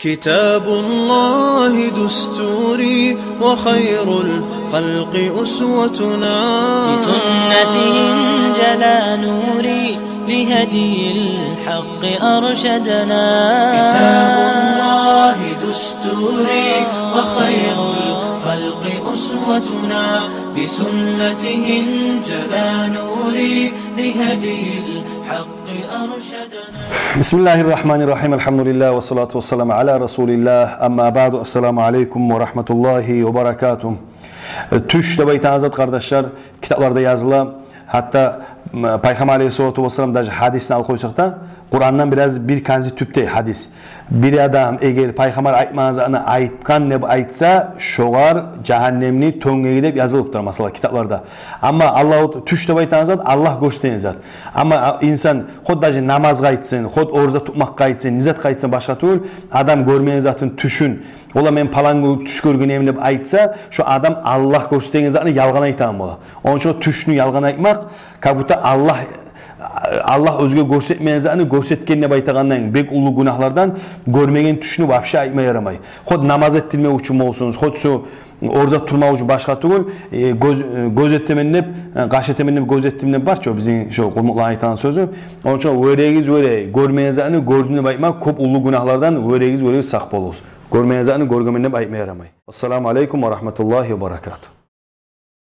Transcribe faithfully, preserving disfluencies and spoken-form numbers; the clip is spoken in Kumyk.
كتاب الله دستوري وخير الخلق أسوتنا. بسنته انجلى نوري لهدي الحق أرشدنا. كتاب الله دستوري وخير الخلق أسوتنا. بسنته انجلى نوري لهدي الحق أرشدنا. بسم الله الرحمن الرحيم. الحمد لله والصلاة والسلام على رسول الله. أما بعد. السلام عليكم ورحمة الله وبركاته. Тюш деп айтагъан зат, къардашлар, китапларда языла. Гьатта, м, Пайхаммар алейгьиссалату вассалам, даже гьадисин алып къойсакъ да, Къурандан бираз бир канзи тюпде гьадис. Бир адам эгер Пайхаммар айтмагъан затны айтгъан деп айтса, шогъар жагьаннемни тёнгеги деп язылып тура, масала, китапларда. Амма Аллагь, тюш деп айтагъан зат Аллагь гёрсетеген зат. Амма, а, инсан хоть даже намазгъа айтсын, хоть ораза тутмакъгъа айтсын, не затгъа айтсын, башгъа тюгюл, адам гёрмеген затын, тюшюн, ола, мен палан гюн тюш гёрген эдим деп айтса, шо адам Аллагь гёрсетеген затны ялгъан айтагъан бола. Ону учун тюшню ялгъан айтмакъ, как будто Аллагь, Аллагь оьзге гёрсетмеген затны гёрсетген деп айтагъандан, бек уллу гюнагьлардан, гёрмеген тюшню вообще айтма ярамай. Хоть намаз этдирмек учун болсун, хоть шо ораза турмакъ учун, башгъа тюгюл, э, гёз, э, гёз этемен деп, э, къаш этемен деп, гёз этдим деп бар чы, бизин шо къумукъланы айтагъан сёзю. Ону учун вёрегиз, вёре, гёрмеген затны гёрдюм деп айтмакъ кёп уллу гюнагьлардан, вёрегиз, вёрегиз, сакъ болугъуз. Гёрмеген затны гёргенмен деп айтма ярамай. Ассаламу алейкум ва рагьматуллагьи ва баракатугь.